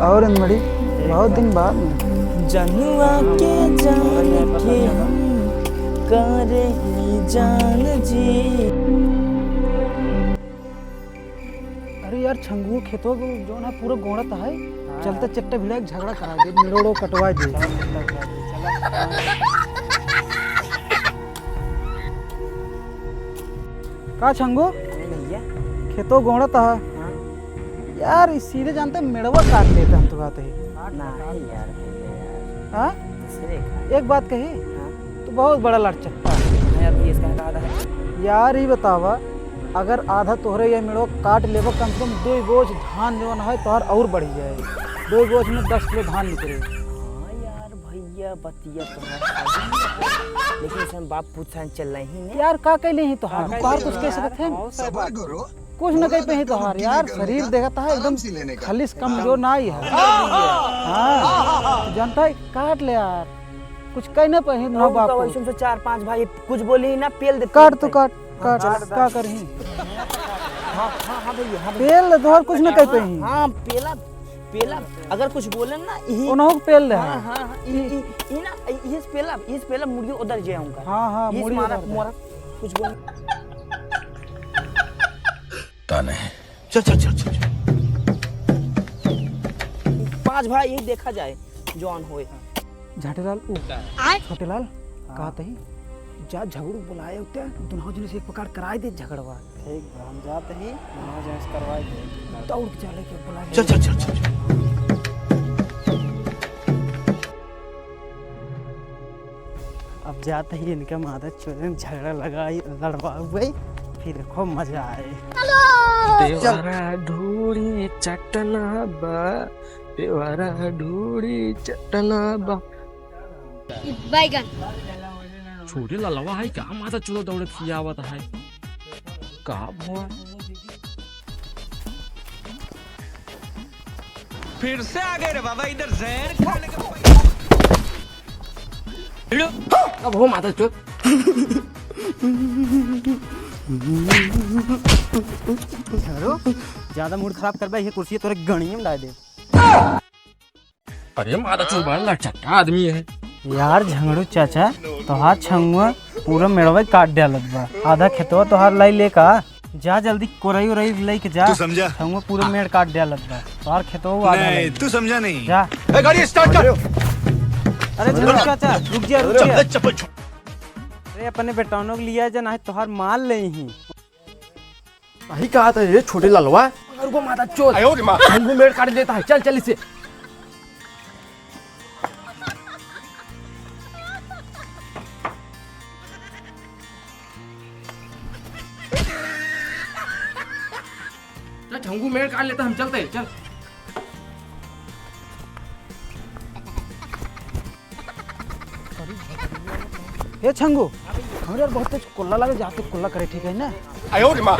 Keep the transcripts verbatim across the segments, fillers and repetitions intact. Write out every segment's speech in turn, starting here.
और इनमड़ी, बहुत दिन बाद में। जनुआ के जान के हम करे ही जान जी। अरे यार, छंगुआ खेतवा के जौन है पूरा गोड़त है। हाँ। चलते चट्टा भिड़ा के झगड़ा करा दे, मेड़ो कटवा दे। चला, चला, चला। का छंगू? अरे भैया। खेतो गोड़त है। हाँ। यार, ई सीधे जानते मेड़वा काट लेते हम तो कहते ही। ना है यार, भैया यार। हाँ? दूसरे का। एक बात कही? हाँ। तू बहुत बड़ा लड़चट्टा। हाँ यार, भैया, इसका कहा था। यार, ई बतावा, अगर आधा तोहरे ये मेड़वा काट लेबो, कम से कम दो बोझ धान जौन है तोहर और बढ़ जाए। दो बोझ में दस किलो धान निकले। हाँ यार, भैया, बतिया तो है। लेकिन इसमें बाप पूछा चल रही है। यार, का कैले ही तोहार? का तोहार कैले कुछ ही कह तोहार? सकत है? बहुत सही बात। सबर करो। कुछ न कह पे ही तोहार, यार, शरीर देखता है एकदम खलिस कमजोर ना ही है। हाँ, जानता है, काट ले यार, कुछ कहने पे ही ना बाप को। वैसे से चार पांच भाई कुछ बोली ही ना, पेल देते काट तो हैं। काट, हाँ, काट, काट, का काट। करही? हाँ, हाँ, हाँ भैया, हाँ भैया। पेल दे, तोहर कुछ न कह पे ही। हाँ, पेला, पेला, अगर कुछ बोले ना, यही ओनहु के पेल दे। हाँ, हाँ, हाँ, ई, ई, ई ना, ई, ई पेला, ई पेला मुड़ियो उधर जे आऊंगा। हाँ, हाँ, ई मुड़ी मारा, उधर दे। मोरा, कुछ बोल। ताने। चल, चल, चल, चल, चल। पांच भाई यही देखा जाए, जौन होए। झाटेलाल, ऊ, आय? छोटेलाल, हाँ। कहत ही, जा झगड़ू बुलाए उते, दुनहु जने से एक प्रकार कराए दे झगड़वा। ठीक बा, हम जात ही, दुनहु जने से करवाए दे। दौड़ के चले के बुलाए। चल, चल, चल, चल, चल। अब जात ही इनके मादर चोदन झगड़ा लगाई, लड़वाई, फिर खूब मजा आए। देवरा ढोरी चटना बा, देवरा ढोरी चटना बा। बैगन। छोटे ललवा है का, मादर चोद दौड़त ही आवत है का भवा? फिर से आ गए रे बाबा, इधर जहर खाने का। अब हो माता चोद। झाड़ू, ज्यादा मूड खराब करबे, ये कुर्सी तोरे गणिये में डाल दे। अरे माता चोद, बड़ा लटचट्टा आदमी है। यार झंगड़ू चाचा, तोहार छंगुआ पूरा मेड़वा काट डालत बा। आधा खेतवा तोहार लाई ले का? जा जल्दी कोरई उरई लेके जा। तू समझा? छंगुआ पूरा मेड़ काट डालत बा। तोहार खेतवा आधा नहीं, लाई। तू समझा नहीं। जा। ए, गाड़ी start कर। अरे झंगड़ू चाचा, रुक जा, रुक जा। चप्पल छोड़। अरे अपने बेटौनों के लिया जा, नाही तोहार माल ले ही। सही कहा था ये छोटे ललवा। रुको माता चोद। आयो रे माँ। छंगू मेड़ काट लेता है, चल चल इसे। चल, छंगू मेड़ काट लेता, हम चलते हैं, चल। हे छंगू, हमरे यार बहुत तेज कुल्ला लगे, जाके कुल्ला करे, ठीक है ना? आयो रे माँ।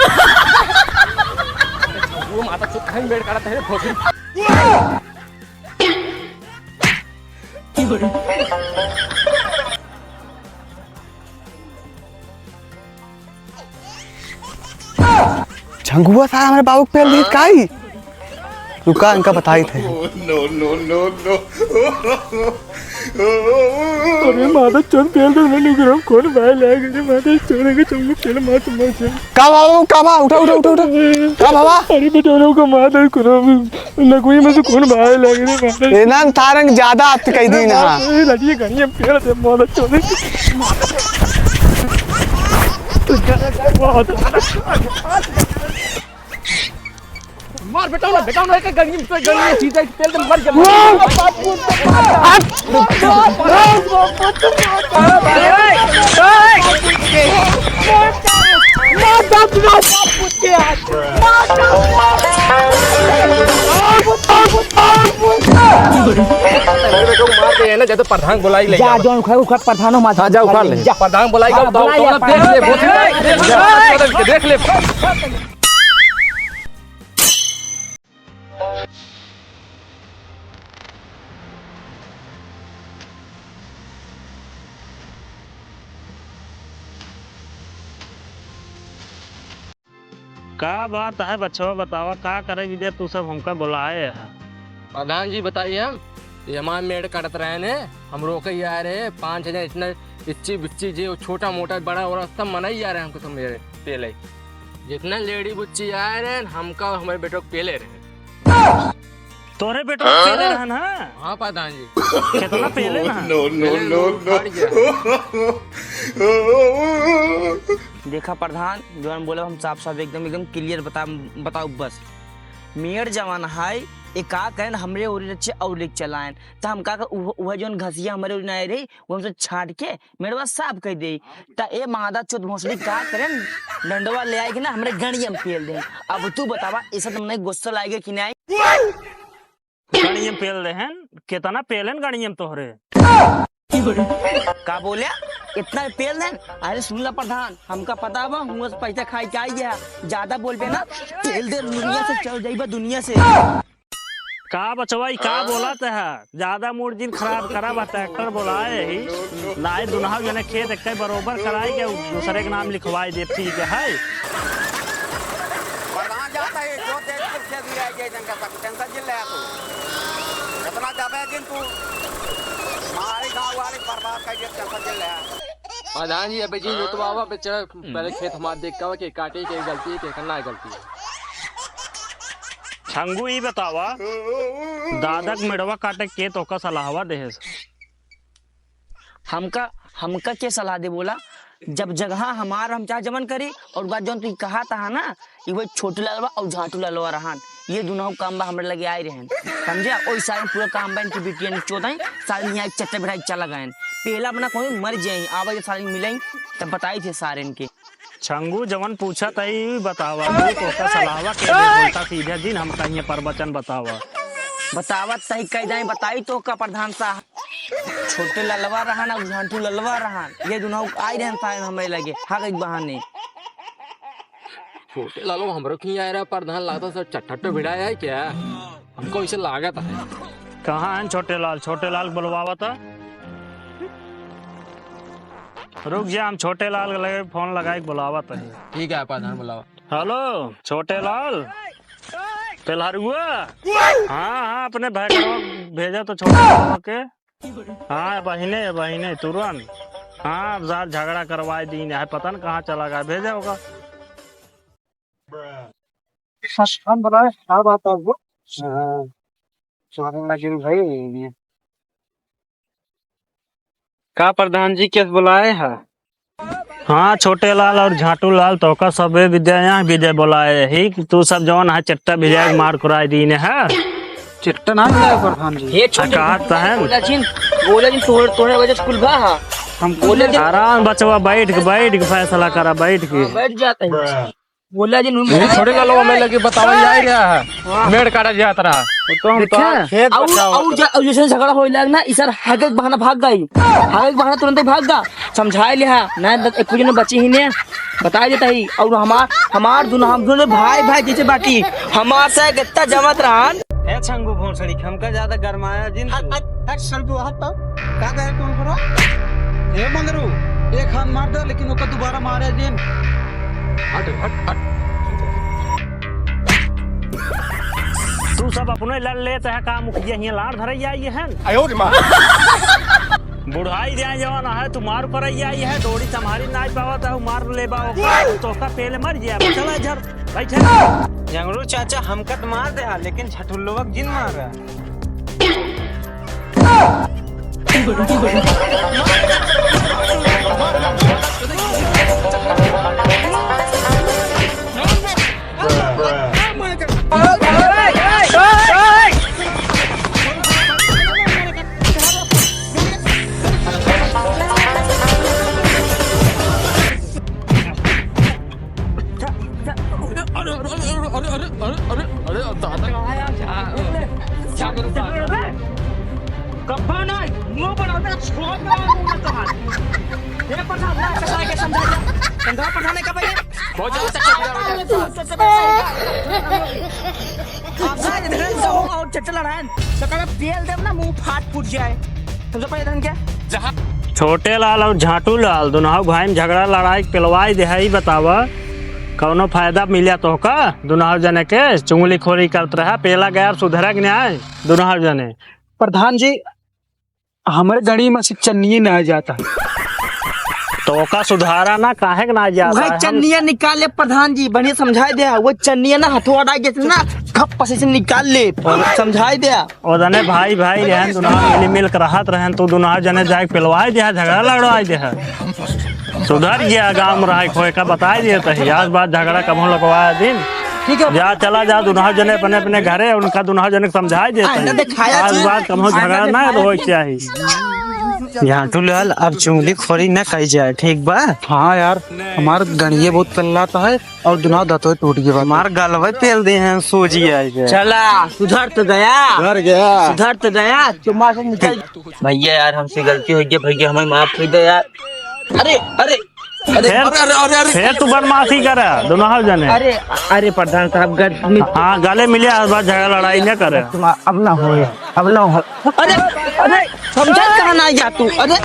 वो माता चुप है, मेड़ काटत है, भोसड़ी। छंगुआ सारा हमरे बाबू के पेल दीत काई? रुका, इनका बताई थे। No, no, no, no। अरे मादर चोद, पेल दे, मैंने ग्राम कौन भाई लाग रे मादर चोद के चंगू पेल मार, मार, मार। का बाबू, का बा? उठा, उठा, उठा, उठा। का बाबा? अरे बेटा, लोग का मादर को नकुई में से कौन बाहर लग रहे मादर? ए नाम तारंग ज्यादा आत कह दी ना। ए, लड़िए गड़िए पेड़ से मादर चोद। मार बेटा ना, बेटा ना, एक गड़िए में, गड़िए में सीधा एक पेड़ से मर गया। मार दे ना, जब तो प्रधान बुलाई ले जा, जा। जौन उखाड़, उखाड़ प्रधानो मार। हाँ, जा उखाड़ ले। जा। प्रधान बुलाई हाँ, का, बुलाई जा, देख ले, देख ले, देख ले। का बात है बचवा, बतावा, का करे विजय, तू सब हमका बुलाए है? प्रधान जी, बताइए हम, ये हमार मेड़ काटत रहे ने, हम रोके ही आ रहे, पाँच हजार इतना इच्ची बिच्ची जे छोटा मोटा बड़ा और सब मना ही आ रहे हमको सब मेरे पेले। जितना लेडी बुच्ची आ रहे, हमका और हमारे बेटो को पेले रहे। तोरे बेटो को पेले रहन, हाँ? हाँ, प्रधान जी। कितना पेले ना? No, no, no, no। फाड़ गया। देखा प्रधान, जौन बोला हम साफ साफ एकदम, एकदम clear बता, बताओ बस। मेड़ जवान है, ये का कहेन, हमरे ओरी रचे और लेके चलाएन। त हम का कर, उह-, उह जौन घसिया हमरे ओरी ना आए रही, वो हमसे छाट के मेड़वा साफ कर दे। त ए मादा चोद भोसड़ी का करेन, डंडवा ले आए के ना हमरे गड़िया में पेल दे। अब तू बतावा, ऐसा तुमने गुस्सा लागे कि नहीं? गड़िया में पेल देहन, कितना पेलेन गड़िया में तोहरे? का बोले? इतना पेल देहन? अरे सुन ला प्रधान, हमका पता बा, हुआ से पैसा खाई के आई है, ज्यादा बोलबे ना, पेल दे दुनिया से, चल जाइबा दुनिया से। का बचवा, ई का बोलत है? ज्यादा मूड जिन खराब करा बा, ट्रैक्टर बोलाए ही। नाई दुनहु जने खेत एक्के बरोबर कराई के दूसरे के नाम लिखवाई दे, ठीक है? प्रधान जाता है, जो देख के खेत ले आई जाए, इनका सब टेंशन जिन ले तू। इतना दबे जिन तू, हमारे गाँव वाले बर्बाद कर दिए, टेंशन जिन ले। प्रधान जी, अबे जी, जोतवावा पे चढ़, पहले खेत हमार देख के आवा, के काटे के गलती है, के ना गलती है। छंगू, ई बतावा, दादा के मेड़वा काटे के तोहका सलाहवा देहे से? हमका, हमका के सलाह दे बोला? जब जगह हमार, हम चाहे जमन करी, और बात जौन तू कहा था ना, कि वो छोटू लालवा और झाटू लालवा रहन, ये दोनों काम बा हमरे लगे आए रहन, समझे? और सारे पूरा काम बा इनकी बिटिया ने चोदाई, सारे यहाँ एक चट्टे बिठाई चला गए। पहला अपना कोई मर जाए, आवा ये सारे मिलाई, तब बताई थे सारे इनके। छंगू, जवन पूछत हई, ई बतावा, तू तोहका सलाहवा के दे, बोलता सीधा दिन हम कहिए प्रवचन बतावा। बतावत तही कह जाए, बताई तोहका प्रधान साहब। छोटे ललवा रहन और झांटू ललवा रहन, ये दुनों आई रहन साहब हमरे लगे, हगई बहाने। छोटे लालो हमरो की आए रहा प्रधान, लागता सब चट्टा तो भिड़ाया है क्या? हमको इसे लागत है। कहाँ है छोटे लाल? छोटे लाल बुलवावा था। रुक जा, हम छोटे लाल के लगे फोन लगाई के बुलावत है। ठीक है, प्रधान बुलावा। हेलो, छोटे लाल, पेलहरुआ? हाँ, हाँ, अपने भाई को भेजा तो छोटे लाल के। हाँ, बहिने, बहिने, तुरंत। हाँ, अब सार झगड़ा करवाए दीन है, पता न कहाँ चला गया, भेजा होगा। सस्कान बनाए, क्या बात है वो? हाँ, सोने लगे भाई। का प्रधान जी, केस बुलाए है? हाँ, छोटे लाल और झाटू लाल, तोहका सबे विद्या यहाँ विजय बुलाए ही कि तू सब जवन है चट्टा भिजाए के मार कुराए दीन है। चट्टा ना मिला है प्रधान जी। हे छोटे, कहा तो है। बोला जिन, बोला जिन, तोहरे, तोहरे वजह से कुल बा हा। हम बोले जिन। आराम बचवा, बैठ के, बैठ के फैसला करा, बैठ के। हाँ, बैठ जाते हैं। बोला जी, नून ये छोटे लालो, हमें लगे बतावा, ये आ गया है। वाह। मेड़ काटा जात रहा। वो तो हम तो देखा? खेत और, बचाओ। और जा-, और जैसे झगड़ा होए लाग ना, इस सर हगे के बहाना भाग गई। हगे के बहाना तुरंत ही भाग गा। समझाए लिहा, ना तो एक कुछ न बची ही ने। बताए देता ही। और हमार, हमार दुनो, हम दुनो भाई, भाई जैसे बाटी। हमार से कितना जमत रहन। ए छंगू भोसड़ी, हमका ज्यादा गरमाया जिन हट, तू। हट, हट, सरगू, हट तो। का कहे तुम करो? ए मंगरू, एक हाथ मार दे, लेकिन ओकर दोबारा मारे जिन। हट, हट, हट। तू सब अपने लड़ लेत है, का मुखिया हियां लाड़ धरैया आई है? आयो रे माँ। बुढ़ाई जाए जवान है, तू मार करैया आई है, डोरी संभारी नाई पावत है, मार लेबा ओका, तोहका पेले मर जाए, चला इधर। बैठे। झंगड़ू चाचा, हमका त मार दे हा, लेकिन झटुल्लवा के जिन मारा। अरे, अरे, अरे, दादा। क्या करूँ? कब्बा ना, मुंह बनाता है, छोड़ दे, मुंह में तो हाथ। ये प्रधान, ना, कैसा है, कैसा समझा दिया? समझा प्रधान ने कब ये? बहुत ज्यादा चक्कर आ रहा है। आप ना इधर से हो और चट्टे लड़ाएं, तो कल तेल देव ना, मुंह फाट फूट जाए। तुमसे पहले धन क्या? जहाँ छोटे लाल और झाटू लाल दोनों भाई में झगड़ा लड़ाई पेलवाई दे है, ई बतावा। कौनो फायदा मिल्या तोहका? दुनहु जने के चुंगलीखोरी करत रहा, पेला गया, अब सुधरा कि नाहीं दुनहु जने? प्रधान जी, हमरे गणी में से चन्निये ना जाता। तोहका सुधारा ना, काहे के ना जाता भाई? चन्निया निकाल ले प्रधान जी, बढ़िया समझाइ दे। वो चन्निया ना हथवा डाल के ना, खप से निकाल ले, समझाइ दे। ओ जने भाई भाई रहन, दुनहु मिली मिल के रहत रहन, तू दुनहु जने जाइके पेलवाइ दिहा, झगड़ा लड़वाइ दिहा। सुधर गया गाँव में रहा, कोई का बताइ दिहा तही, आज बाद झगड़ा कबहूँ लगवाया दिन। ठीक है। जा, चला जा, दुनहु जने अपने अपने घरे, उनका दुनहु जने के समझाइ दिहा तही। आज बाद कबहूँ झगड़ा ना होए के चाही। झांटू लाल, अब चुंगलीखोरी ना कही जाए, ठीक बा? हाँ यार, हमार गणिये बहुत पेल्लात है। और दुनहु दतवे टूट गए बा। हमार गलवे पेल दे हैं, सोजी आए के। चला, सुधर तो गया। सुधर गया। सुधर तो गया, तुम्हारे से निकल। भैया यार, हमसे गलती होइ गई भैया, हमें माफ कर दे यार। अरे, अरे, अरे, फिर, अरे, अरे, अरे, अरे। फिर तू बदमाशी करे, दुनहु जने। अरे, अरे प्रधान साहब, गल-, हाँ, गले मिले, आज बाद झगड़ा लड़ाई ना करे। अब ना हो, अब ना हो। अरे, अरे, समझा कहाँ ना जा तू? अरे।